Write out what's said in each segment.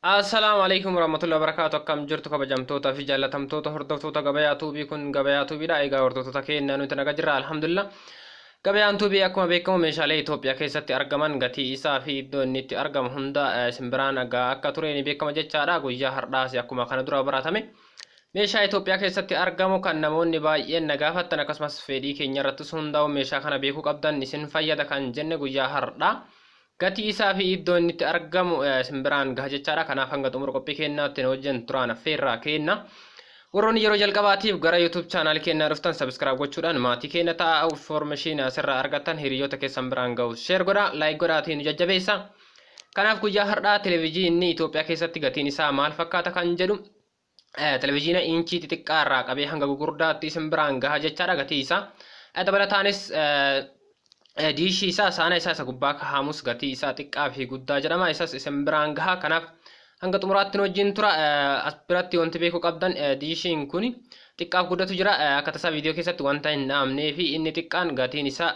Assalaamu alaikum warahmatullahi wabarakatuh. Akkam jirtu kabajamtoota fi jaallatamtoota hordoftoota Gabayaa Tuubii? Kun Gabayaa Tuubiidha. Egaa hordoftoota keenya, nuti naga jirra, alhamdulillah. Gabayaan Tuubii akkuma beekamu meeshaalee Itoophiyaa keessatti argaman gatii isaa fi iddoo inni itti argamu hunda isin biraan gahaa akka ture ni beekama jechaadha. Guyyaa har'aas akkuma kana dura baratame meeshaa Itoophiyaa keessatti argamu kan namoonni baay'een na gaafattan, akkasumas fedhii keenya irrattis hundaa'uun meeshaa kana beekuu qabdan, isin fayyada kan jenne, guyyaa har'aa gatii isaa fi iddoo inni itti argamu isin biraan gaha jechaadha. Kanaaf hanga xumura qophii keenyaatti nu wajjin turaan affeerraa kenna. Warroonni yeroo jalqabaatiif gara YouTube channel keenyaa dhuftan subscribe gochuudhaan maatii keenya ta'a. Information asirraa argattan hiriyoota keessan biraan gahu share godhaa, like godhaatii nu jajjabeessa. Kanaaf guyyaa har'aa televezyiinii Itoophiyaa keessatti gatiin isaa maal fakkaata kan jedhu, televezyiina inchii xixiqqaa irraa qabee hanga gugurdaatti isin biraan gaha jechaadha, gatii isaa. Dabalataanis diishii isaa, saana isaa isa gubbaa kaa'amus gatii isaa xiqqaa fi guddaa jedhama. Isas isin biraan gaha. Kanaaf hanga xumuraatti nu wajjin tura. As biratti wanti beekuu qabdan, diishiin kun xiqqaaf guddatu jira. Akka tasaa viidiyoo keessatti wanta hin dhaamnee fi inni xiqqaan gatiin isaa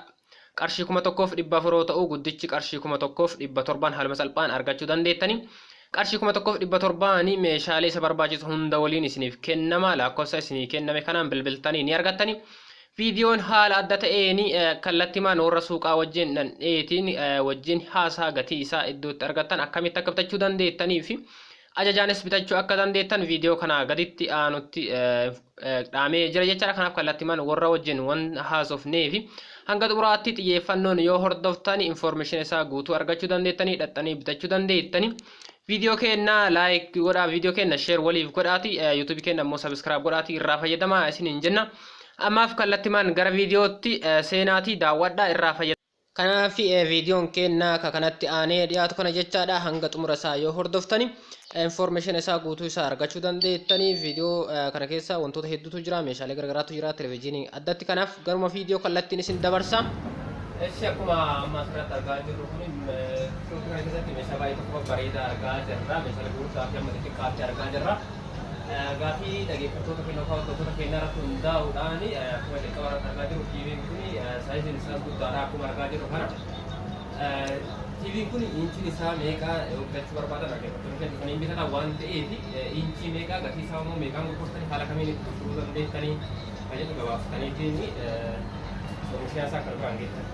qarshii 1400 yoo ta'u, guddichi qarshii 1700n haaluma salphaan argachuu dandeettani. Qarshii 1700nii meeshaalee isa barbaachisu hunda waliin isiniif kennama. Lakkoofsa isinii kenname kanaan bilbiltanii ni argattani. Viidiyoon haala adda ta'een kallattimaan warra suuqaa wajjin dhandheetiin wajjin haasaa gatii isaa iddootti argattan, akkamitti akka bitachuu dandeettanii fi ajajaanis bitachuu akka dandeettan viidiyoo kana gaditti aanutti dhaamee jira jechaadha. Kanaaf kallattimaan warra wajjin waan haasofnee fi hanga xumuraatti xiyyeeffannoon yoo hordoftan information isaa guutuu argachuu dandeettanii, dhaxxanii bitachuu dandeettanii. Viidiyoo keenya like godhaa, viidiyoo keenya share waliif godhaati, YouTube keenya immoo subscribe godhaati irraa fayyadamaa isiniin jenna. Ammaaf kallattimaan gara viidiyootti seenaatii daawwadhaa irraa fayyadamaa. Kanaaf viidiyoon keenya akka kanatti aanee dhiyaatu kana jechaadha. Hanga xumura isaa yoo hordoftani information isaa guutuu isaa argachuu dandeettanii. Viidiyoo kana keessa wantoota hedduutu jira, meeshaalee garagaraatu jira, televezyiinii addatti. Kanaaf garuma viidiyoo kallattiin isin dabarsa. Eshi, akkuma amma asirratti argaa jirru kun, suuqii kana keessatti meeshaa baay'ee tokko bareedaa argaa jirra. Meeshaalee gurguddaa fi amma xixiqqaatti argaa jirra. Gaafii dhaggeeffattoota keenya yookaan hordoftoota keenya irratti hundaa'uudhaan, akkuma jalqaba irratti argaa jirru, TV'n kun saayiziin isaas guddaadha akkuma argaa jirru kana. TV'n kun inchiin isaa meeqa? Yoo bitachuu barbaadan dhaggeeffattoonni keenya dhufanii bitatan waan ta'eef, inchii meeqa, gatii isaa immoo meeqaan gurgurtanii, haala kamiin itti gurguruu dandeettanii kan jedhu gabaabsitaniitiin oomisha isaa akka biraan geettan.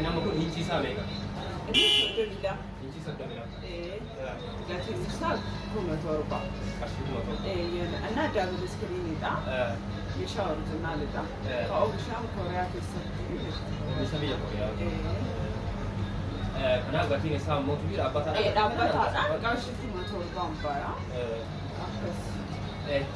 Nama kun inchii isaa meeqa? Inni 32. Inchii 32. Gatiin isaa 7000. Qarshii 7000. እና double screen iidha. Meeshaa original idha. Ka oomishamu Kooriyaa keessatti. Oomisha biyya Kooriyaa. Kanaaf gatiin isaa immoo tuyyuu dhaabbataadha. Dhaabbataadha. Qarshii 7000n bara. Akkas.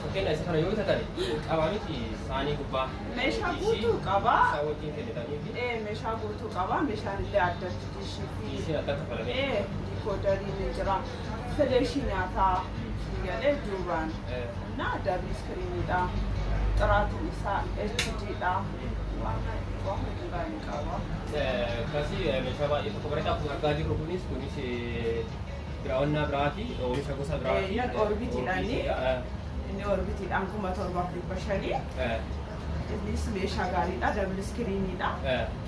Fakkeenya isa kana yoo bitatan qabaa miti saanii gubbaa? Meeshaa guutuu qaba. Isaa wajjin kennitanii fi Meeshaa guutuu qaba. Meeshaan illee addatti diishii fi diishiin adda kafalamee. Decoder ii ni jira. Flash ii nyaataa galee duubaan. እና double screen iidha. Xiraatiin isaa HD dha. Waan waan hundaa ni qaba. Akkasii meeshaa baay'ee tokko bareedaa akkuma argaa jirru, kunis biraawwannaa biraati, oomisha gosa biraati. Yan Orbit iidhaan. Inni Orbit iidhaan 7500. Innis meeshaa gaariidha. Double screen iidha.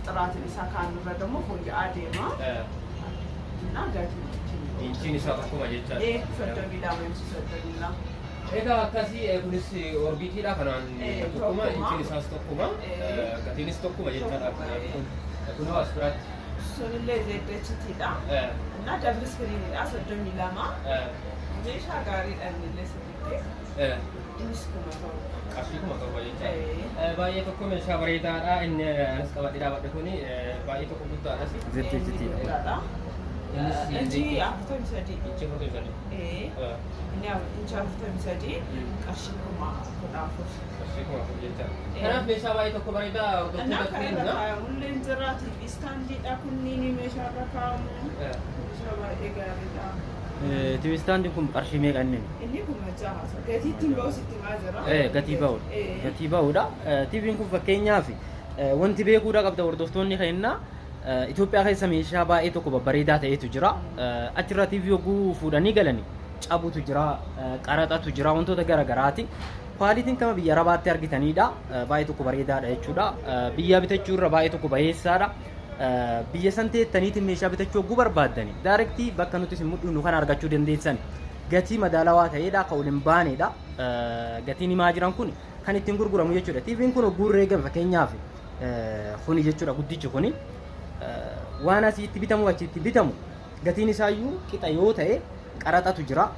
Xiraatiin isaa kaan irra immoo fooyya'aa deema. እና gatiin Inchiin isaa tokkuma jechaadha. 32, inchi 32. Egaa akkasii, kunis Orbit iidha kanaan tokkuma, tokkuma. Inchiin isaas tokkuma, gatiinis tokkuma jechaadha. Tokkuma. Kunoo as biratti. Sunillee ZHT dha. እና double screen iidha, 32. Meeshaa gaariidha innillee sirriitti. Innis 7000. Qarshii 7000 jechaadha. Baay'ee tokko meeshaa bareedaadha. Inni anas qabadhee dhaabadhe kuni baay'ee tokko guddaadhas. Inni guddaadha. Innis Inchi 43. Inchi 43. Inni inchi 43, qarshii 14,000. Qarshii 4000 jechaadha. Kanaaf meeshaa baay'ee tokko bareedaa እና hordoftoota kan irra keenya. kaa'amullee hin jira. TV stand iidha kunniin meeshaa irra kaa'amu. Meeshaa baay'ee gaariidha. TV stand iin kun qarshii meeqa inni? Inni 6000. Gatii ittiin ba'us itti himaa jira. Gatii ba'udha. Gatii ba'udha. TV'n kun fakkeenyaaf wanti beekuudha qabda, hordoftoonni keenya, Itoophiyaa keessa meeshaa baay'ee tokko babbareedaa ta'etu jira. Achirraa TV yogguu fuudhanii galanii cabutu jira, qaraxatu jira, wantoota gara garaati. Quality n kama biyya Arabaatti argitanidha. Baay'ee tokko bareedaadha jechuudha. Biyya bitachuu irra baay'ee tokko bayeessaadha. Biyya san teettaniitiin meeshaa bitachuu hogguu barbaaddani direct bakka nuti isin mudhinu kana argachuu dandeessan. Gatii madaalawaa ta'edha, kan ol hin baanedha. Gatiin himaa jiran kun kan ittiin gurguramu jechuudha. TV'n kun hogguu irra eegame, fakkeenyaaf kuni jechuudha, guddichi kuni waan asiitti bitamu achitti bitamu gatiin isaayyuu qixa yoo ta'e qaraxatu jira,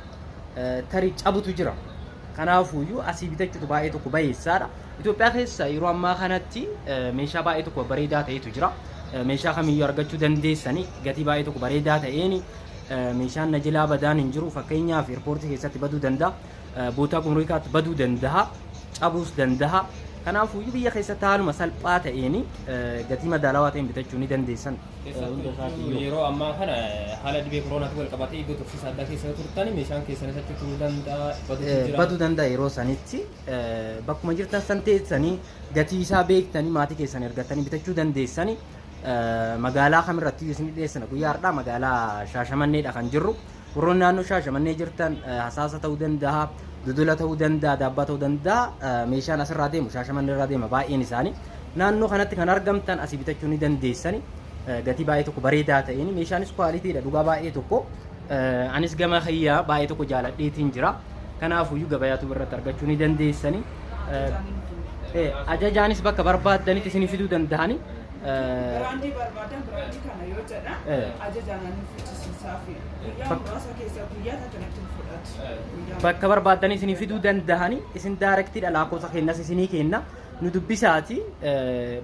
tarii cabutu jira. Kanaafuyyuu asii bitachuutu baay'ee tokko bayeessaadha. Itoophiyaa keessa yeroo ammaa kanatti meeshaa baay'ee tokko bareedaa ta'etu jira. Meeshaa kamiyyuu argachuu dandeessanii gatii baay'ee tokko bareedaa ta'een. Meeshaan na jalaa badaan hin jiru. Fakkeenyaaf airportii keessatti baduu danda'a. Bootaa gumrukaatti baduu danda'a. Cabuus danda'a. Kanaafuu biyya keessatti haaluma salphaa ta'een gatii madaalawaa ta'een bitachuu ni dandeessan. Hunda isaatiiyyuu. Yeroo ammaa kana haala dhibee koronaatiin wal qabatee iddoo tursiisa addaa keessa turtan meeshaan keessanis achi turuu danda'a, baduutu jira. Baduu danda'a. Yeroo sanitti bakkuma jirtan san teessanii gatii isaa beektanii maatii keessan ergatanii bitachuu dandeessanii. Magaalaa kamirratti isin dhiyeessina. Guyyaa har'aa magaalaa Shaashamanneedha kan jirru. Warroonni naannoo Shaashamannee jirtan, Hasaasa ta'uu danda'a, Dodola ta'uu danda'a, Daabbaa ta'uu danda'a, meeshaan asirraa deemu Shaashamannee irraa deema baay'een isaanii. Naannoo kanatti kan argamtan asii bitachuu ni dandeessani. Gatii baay'ee tokko bareedaa ta'een, meeshaanis qualityidha dhugaa baay'ee tokko. Anis gama kiyyaa baay'ee tokko jaaladheetiin jira. Kanaafuyyuu gabayaatu irratti argachuu ni dandeessani. Ajajaanis bakka barbaaddanitti isinii fiduu danda'ani. Brandii barbaadan, brandii kana yoo jedhan ajajaan ani fichisiisaa fi guyyaa muraasa keessa guyyaa takka natti hin fudhatu. Bakka barbaaddanii isinii fiduu danda'ani. Isin directiidha lakkoofsa kennas isinii kenna. Nu dubbisaati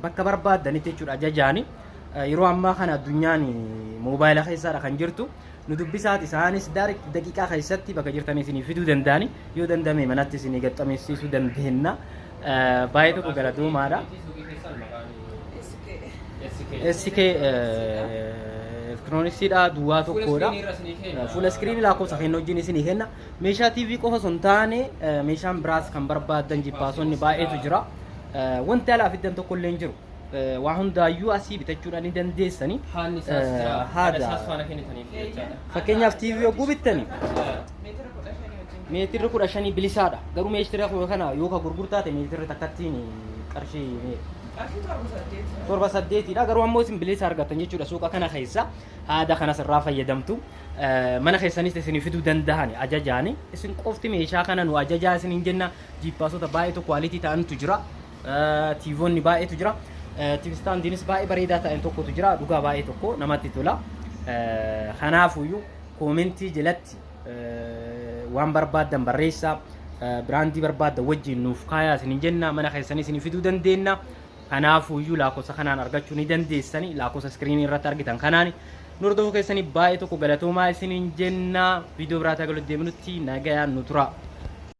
bakka barbaaddanitti jechuudha ajajaani. Yeroo ammaa kana addunyaan moobaayila keessaadha kan jirtu. Nu dubbisaati isaanis direct daqiiqaa keessatti bakka jirtan isinii fiduu danda'ani. Yoo danda'ame manatti isinii gaxxameessiisuu dandeenya. Baay'ee tokko galatoomaadha. Suuqii keessan maqaan? SK. SK. SK Elektirooniksiidha, duwwaa Fuula tokkodha. iskiriinii irra isinii kenna. Fuula iskiriinii lakkoofsa kenna wajjin isinii kenna. Meeshaa TV qofa osoo hin taane meeshaan biraas kan barbaaddan jippaasonni baay'eetu jira. Wanti alaa fiddan tokko illee hin jiru. Waa hundaayyuu asii bitachuudhaan ni dandeessani. Haanni isaas jira. Haada. Haada isaas faana kennitaniif jechaadha. Fakkeenyaaf TV yogguu bittani Meetira 15 wajjin. Meetirri 15 bilisaadha. Garuu meetira kana yoo ka gurgurtaa ta'e meetirri takkattiin qarshii meeqa? Qarshii 7, 8. 7, 8dha. Garuu ammoo isin bilisa argattan jechuudha suuqa kana keessa. Haada kanas irraa fayyadamtu. Mana keessanis isinii fiduu danda'ani ajajaani. Isin qofti meeshaa kana nu ajajaa isiniin jenna. Jiippaasota baay'eetu quality ta'antu jira. TVonni baay'eetu jira. TV standiinis baay'ee bareedaa ta'an tokkotu jira. Dhugaa baay'ee tokko namatti tola. Kanaafuyyuu commentii jalatti waan barbaaddan barreessaa. Brandii barbaaddan wajjin nuuf kaayaa isiniin jenna. Mana keessanii isinii fiduu dandeenya. Kanaafuyyuu lakkoofsa kanaan argachuu ni dandeessani. Lakkoofsa iskiriinii irratti argitan kanaan nu hordofuu keessanii baay'ee tokko galatoomaa isiniin jenna. Viidiyoo biraatii galuutti deemnutti nagayaan nu tura.